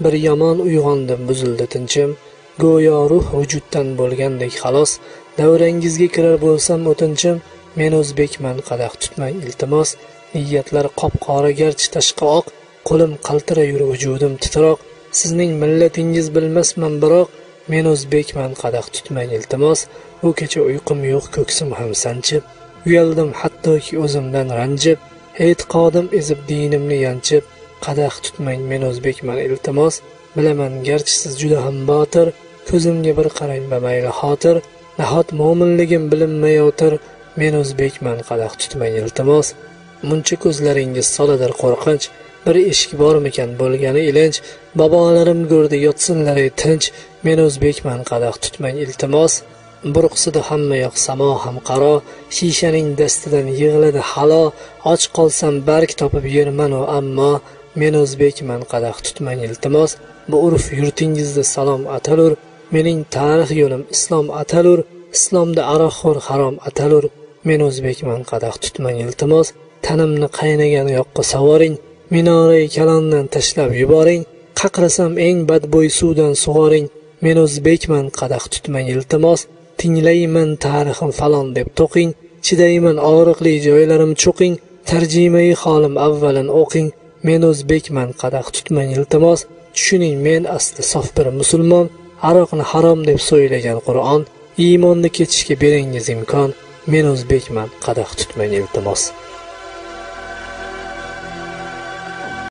Bir yomon uyg'ondim, buzildi tinchim. Go'yo ruh vujuddan bo'lgandek xalos. Davrangizga kirar bo'lsam o'tinchim, men o'zbekman, qadah tutmang iltimos. Niyatlar qop-qora garchi tashqi oq, qo'lim qaltirayur, vujudim titroq. Sizning millatingiz bilmasman biroq, men o'zbekman, qadah tutmang iltimos. Bu kecha uyqum yo'q, ko'ksim ham sanchib, uyaldim hattoki o'zimdan ranjib, e'tiqodim ezib dinimni yanchib, qadah tutmang, men o'zbekman iltimos. Bilaman garchi siz juda ham botir, ko'zimga bir qarang bamayli xotir. Nahot mo'minligim bilinmayotir, men o'zbekman, qadah tutmang iltimos. Muncha ko'zlaringiz soladir qo'rqinch, bir eshik bormikan bo'lgani ilinj. Bobolarim go'rda yotsinlar ey tinch, men o'zbekman, qadah tutmang iltimos. Burqsidi hamma yoq samo ham qaro, shishaning dastidan yig'ladi halo. Och qolsam bark topib yerman u ammo, men o'zbekman, qadah tutmang iltimos. Bu urf yurtingizda salom atalur, mening tarix yo'lim islom atalur. Islomda aroqxo'r harom atalur, men o'zbekman, qadah tutmang iltimos. Tanimni qaynagan yoqqa savoring, minorai kalondan tashlab yuboring. Qaqrasam eng badbo'y suvdan sug'oring, men o'zbekman, qadah tutmang iltimos. Tinglayman tarixim falon deb to'qing, chidayman og'riqli joylarim cho'qing. Tarjimai holim avvalin o'qing, men o'zbekman, qadah tutmang iltimos. Tushuning, men asli sof bir musulmon, aroqni harom deb so'ylagan Qur'on. Iymonni kechishga beringiz imkon, men o'zbekman, qadah tutmang iltimos.